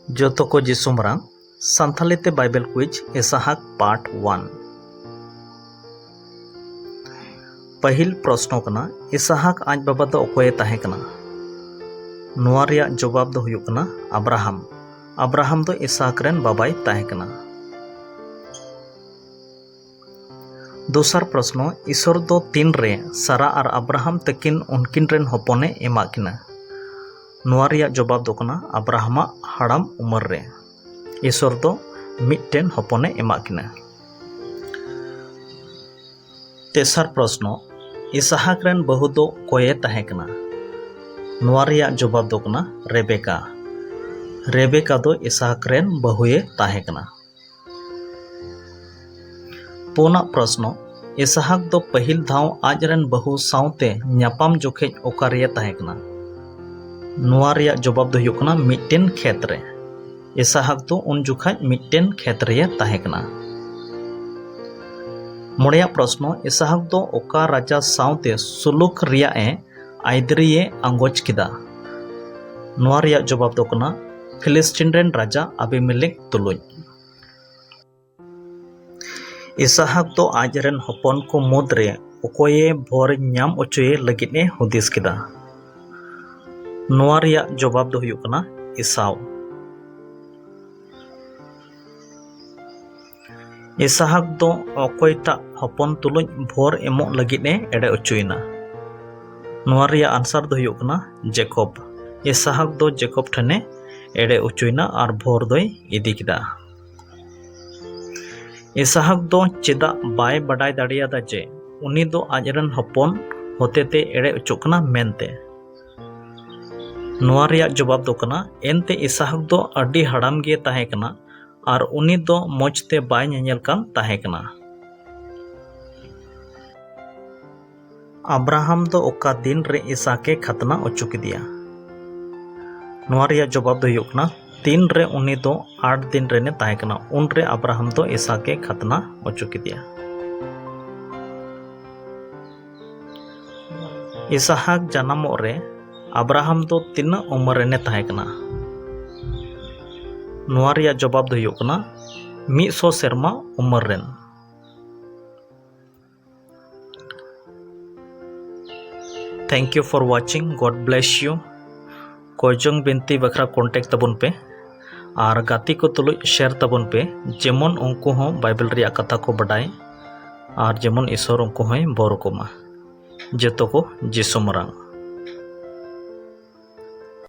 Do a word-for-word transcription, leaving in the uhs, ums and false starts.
ᱡᱚᱛᱚ ᱠᱚ ᱡᱤᱥᱩ ᱢᱟᱨᱟᱝ ᱥᱟᱱᱛᱷᱟᱞᱤ ᱛᱮ ᱵᱟᱭᱵᱮᱞ ᱠᱩᱭᱤᱡᱽ ᱤᱥᱟᱦᱟᱠ ᱯᱟᱨᱴ ᱚᱣᱟᱱ᱾ ᱯᱟᱹᱦᱤᱞ ᱯᱨᱚᱥᱱᱚ ᱠᱟᱱᱟ, ᱤᱥᱟᱦᱟᱠ ᱟᱡ ᱵᱟᱵᱟ ᱫᱚ ᱚᱠᱚᱭᱮ ᱛᱟᱦᱮᱸ ᱠᱟᱱᱟ? ᱱᱚᱣᱟ ᱨᱮᱭᱟᱜ ᱡᱚᱵᱟᱵ ᱫᱚ ᱦᱩᱭᱩᱜ ᱠᱟᱱᱟ ᱟᱵᱨᱟᱦᱟᱢ᱾ ᱟᱵᱨᱟᱦᱟᱢ ᱫᱚ ᱤᱥᱟᱦᱟᱠ ᱨᱮᱱ ᱵᱟᱵᱟᱭ ᱛᱟᱦᱮᱸ ᱠᱟᱱᱟ᱾ ᱫᱚᱥᱟᱨ ᱯᱨᱚᱥᱱᱚ, ᱤᱥᱚᱨ ᱫᱚ ᱛᱤᱱᱨᱮ ᱥᱟᱨᱟ ᱟᱨ ᱟᱵᱨᱟᱦᱟᱢ ᱛᱟᱹᱠᱤᱱ ᱩᱱᱠᱤᱱ ᱨᱮᱱ ᱦᱚᱯᱚᱱᱮ ᱮᱢᱟᱜ ᱠᱤᱱᱟ? ᱱᱚᱣᱟ ᱨᱮᱭᱟᱜ ᱡᱚᱵᱟᱵ ᱫᱚ ᱠᱟᱱᱟ ᱟᱵᱨᱟᱦᱟᱢᱟᱜ ᱦᱟᱲᱟᱢ ᱩᱢᱮᱨ ᱨᱮ᱾ ᱤᱥᱚᱨ ᱫᱚ ᱢᱤᱫᱴᱮᱱ ᱦᱚᱯᱚᱱᱮ ᱮᱢᱟᱜ ᱠᱤᱱᱟ᱾ ᱛᱮᱥᱟᱨ ᱯᱨᱚᱥᱱᱚ, ᱤᱥᱟᱦᱟᱠ ᱨᱮᱱ ᱵᱟᱹᱦᱩ ᱫᱚ ᱚᱠᱚᱭᱮ ᱛᱟᱦᱮᱸ ᱠᱟᱱᱟ? ᱱᱚᱣᱟ ᱨᱮᱭᱟᱜ ᱡᱚᱵᱟᱵ ᱫᱚ ᱠᱟᱱᱟ ᱨᱮᱵᱮᱠᱟ᱾ ᱨᱮᱵᱮᱠᱟ ᱫᱚ ᱤᱥᱟᱦᱟᱠ ᱨᱮᱱ ᱵᱟᱹᱦᱩᱭᱮ ᱛᱟᱦᱮᱸ ᱠᱟᱱᱟ᱾ ᱯᱩᱱᱟᱜ ᱯᱨᱚᱥᱱᱚ, ᱤᱥᱟᱦᱟᱠ ᱫᱚ ᱯᱟᱹᱦᱤᱞ ᱫᱷᱟᱣ ᱟᱡ ᱨᱮᱱ ᱵᱟᱹᱦᱩ ᱥᱟᱶᱛᱮ ᱧᱟᱯᱟᱢ ᱡᱚᱠᱷᱮᱡ ᱚᱠᱟ ᱨᱮᱭᱮ ᱛᱟᱦᱮᱸ ᱠᱟᱱᱟ? ᱱᱚᱣᱟ ᱨᱮᱭᱟᱜ ᱡᱚᱵᱟᱵ ᱫᱚ ᱦᱩᱭᱩᱜ ᱠᱟᱱᱟ ᱢᱤᱫᱴᱮᱱ ᱠᱷᱮᱛ ᱨᱮ᱾ ᱤᱥᱟᱦᱟᱠ ᱫᱚ ᱩᱱ ᱡᱚᱠᱷᱟᱡ ᱢᱤᱫᱴᱮᱱ ᱠᱷᱮᱛ ᱨᱮᱭᱮ ᱛᱟᱦᱮᱸ ᱠᱟᱱᱟ᱾ ᱢᱚᱬᱮᱭᱟᱜ ᱯᱨᱚᱥᱱᱚ, ᱤᱥᱟᱦᱟᱠ ᱫᱚ ᱚᱠᱟ ᱨᱟᱡᱟ ᱥᱟᱶᱛᱮ ᱥᱩᱞᱩᱠ ᱨᱮᱭᱟᱜ ᱮ ᱟᱹᱭᱫᱟᱹᱨᱤᱭᱮ ᱟᱸᱜᱚᱪ ᱠᱮᱫᱟ? ᱱᱚᱣᱟ ᱨᱮᱭᱟᱜ ᱡᱚᱵᱟᱵ ᱫᱚ ᱠᱟᱱᱟ ᱯᱷᱤᱞᱤᱥᱴᱤᱱ ᱨᱮᱱ ᱨᱟᱡᱟ ᱟᱵᱤᱢᱮᱞᱮᱠ ᱛᱩᱞᱩᱡ᱾ ᱤᱥᱟᱦᱟᱠ ᱫᱚ ᱟᱡ ᱨᱮᱱ ᱦᱚᱯᱚᱱ ᱠᱚ ᱢᱩᱫᱽᱨᱮ ᱚᱠᱚᱭᱮ ᱵᱷᱚᱨ ᱧᱟᱢ ᱚᱪᱚᱭᱮ ᱞᱟᱹᱜᱤᱫ ᱮ ᱦᱩᱫᱤᱥ ᱠᱮᱫᱟ? ᱱᱚᱣᱟ ᱨᱮᱭᱟᱜ ᱡᱚᱵᱟᱵ ᱫᱚ ᱦᱩᱭᱩᱜ ᱠᱟᱱᱟ ᱮᱥᱟᱣ᱾ ᱤᱥᱟᱦᱟᱠ ᱫᱚ ᱚᱠᱚᱭᱴᱟᱜ ᱦᱚᱯᱚᱱ ᱛᱩᱞᱩᱡ ᱵᱷᱚᱨ ᱮᱢᱚᱜ ᱞᱟᱹᱜᱤᱫ ᱮ ᱮᱲᱮ ᱚᱪᱚᱭᱮᱱᱟ? ᱱᱚᱣᱟ ᱨᱮᱭᱟᱜ ᱟᱱᱥᱟᱨ ᱫᱚ ᱦᱩᱭᱩᱜ ᱠᱟᱱᱟ ᱡᱮᱠᱚᱵ᱾ ᱤᱥᱟᱦᱟᱠ ᱫᱚ ᱡᱮᱠᱚᱵ ᱴᱷᱮᱱᱮ ᱮᱲᱮ ᱚᱪᱚᱭᱮᱱᱟ ᱟᱨ ᱵᱷᱚᱨ ᱫᱚᱭ ᱤᱫᱤ ᱠᱮᱫᱟ᱾ ᱤᱥᱟᱦᱟᱠ ᱫᱚ ᱪᱮᱫᱟᱜ ᱵᱟᱭ ᱵᱟᱰᱟᱭ ᱫᱟᱲᱮᱭᱟᱫᱟ ᱡᱮ ᱩᱱᱤ ᱫᱚ ᱟᱡᱨᱮᱱ ᱦᱚᱯᱚᱱ ᱦᱚᱛᱮᱛᱮ ᱮᱲᱮ ᱚᱪᱚᱜ ᱠᱟᱱᱟ ᱢᱮᱱᱛᱮ? ᱱᱚᱣᱟ ᱨᱮᱭᱟᱜ ᱡᱚᱵᱟᱵ ᱫᱚ ᱠᱟᱱᱟ, ᱮᱱᱛᱮ ᱤᱥᱟᱦᱟᱠ ᱫᱚ ᱟᱹᱰᱤ ᱦᱟᱲᱟᱢ ᱜᱮ ᱛᱟᱦᱮᱸ ᱠᱟᱱᱟ ᱟᱨ ᱩᱱᱤ ᱫᱚ ᱢᱚᱡᱽ ᱛᱮ ᱵᱟᱭ ᱧᱮᱧᱮᱞ ᱠᱟᱱ ᱛᱟᱦᱮᱸ ᱠᱟᱱᱟ᱾ ᱟᱵᱨᱟᱦᱟᱢ ᱫᱚ ᱚᱠᱟ ᱫᱤᱱ ᱨᱮ ᱤᱥᱟᱠ ᱮ ᱠᱷᱟᱛᱱᱟ ᱚᱪᱚ ᱠᱮᱫᱮᱭᱟ? ᱱᱚᱣᱟ ᱨᱮᱭᱟᱜ ᱡᱚᱵᱟᱵ ᱫᱚ ᱦᱩᱭᱩᱜ ᱠᱟᱱᱟ, ᱛᱤᱱ ᱨᱮ ᱩᱱᱤ ᱫᱚ ᱟᱴ ᱫᱤᱱ ᱨᱮᱱᱮ ᱛᱟᱦᱮᱸ ᱠᱟᱱᱟ, ᱩᱱ ᱨᱮ ᱟᱵᱨᱟᱦᱟᱢ ᱫᱚ ᱤᱥᱟᱠ ᱮ ᱠᱷᱟᱛᱱᱟ ᱚᱪᱚ ᱠᱮᱫᱮᱭᱟ᱾ ᱤᱥᱟᱦᱟᱠ ᱡᱟᱱᱟᱢᱚᱜ ᱨᱮ ᱟᱵᱨᱟᱦᱟᱢ ᱫᱚ ᱛᱤᱱᱟᱹᱜ ᱩᱢᱮᱨ ᱨᱮᱱᱮ ᱛᱟᱦᱮᱸ ᱠᱟᱱᱟ? ᱱᱚᱣᱟ ᱨᱮᱭᱟᱜ ᱡᱚᱵᱟᱵ ᱫᱚ ᱦᱩᱭᱩᱜ ᱠᱟᱱᱟ ᱢᱤᱫ ᱥᱚ ᱥᱮᱨᱢᱟ ᱩᱢᱮᱨ ᱨᱮᱱ᱾ Thank you for watching. God bless you. ᱠᱚᱭᱡᱚᱝ ᱵᱤᱱᱛᱤ ᱵᱟᱠᱷᱨᱟ ᱠᱚᱱᱴᱮᱠᱴ ᱛᱟᱵᱚᱱ ᱯᱮ ᱟᱨ ᱜᱟᱛᱮ ᱠᱚ ᱛᱩᱞᱩᱡ ᱥᱮᱭᱟᱨ ᱛᱟᱵᱚᱱ ᱯᱮ, ᱡᱮᱢᱚᱱ ᱩᱱᱠᱩ ᱦᱚᱸ ᱵᱟᱭᱵᱮᱞ ᱨᱮᱭᱟᱜ ᱠᱟᱛᱷᱟ ᱠᱚ ᱵᱟᱰᱟᱭ ᱟᱨ ᱡᱮᱢᱚᱱ ᱤᱥᱚᱨ ᱩᱱᱠᱩ ᱦᱚᱸᱭ ᱵᱚᱨ ᱠᱚᱢᱟ᱾ ᱡᱚᱛᱚ ᱠᱚ ᱡᱤᱥᱩ ᱢᱟᱨᱟᱝ᱾